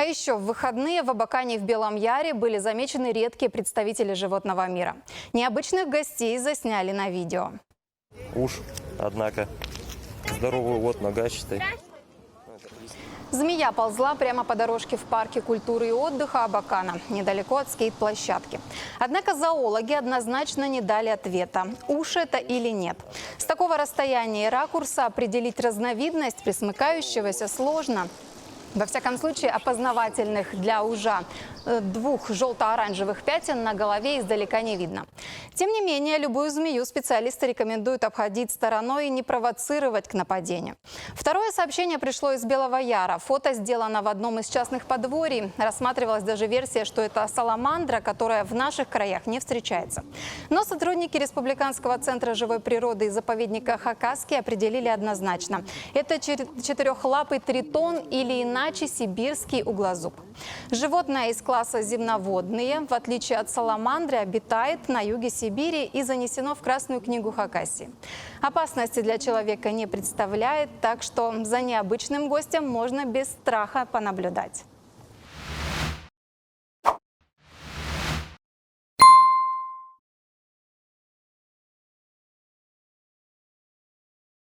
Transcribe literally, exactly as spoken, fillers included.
А ещё в выходные в Абакане и в Белом Яре были замечены редкие представители животного мира. Необычных гостей засняли на видео. Уж, однако. Здоровый, вот нога, считай. Змея ползла прямо по дорожке в парке культуры и отдыха Абакана, недалеко от скейт-площадки. Однако зоологи однозначно не дали ответа, уж это или нет. С такого расстояния и ракурса определить разновидность пресмыкающегося сложно. Во всяком случае, опознавательных для ужа, э, двух жёлто-оранжевых пятен на голове издалека не видно. Тем не менее, любую змею специалисты рекомендуют обходить стороной и не провоцировать к нападению. Второе сообщение пришло из Белого Яра. Фото сделано в одном из частных подворий. Рассматривалась даже версия, что это саламандра, которая в наших краях не встречается. Но сотрудники Республиканского центра живой природы и заповедника Хакасский определили однозначно. Это чер-, четырёхлапый тритон или иначе сибирский углозуб. Животное из класса земноводные, в отличие от саламандры, обитает на юге Сибири и занесено в Красную книгу Хакасии. Опасности для человека не представляет, так что за необычным гостем можно без страха понаблюдать.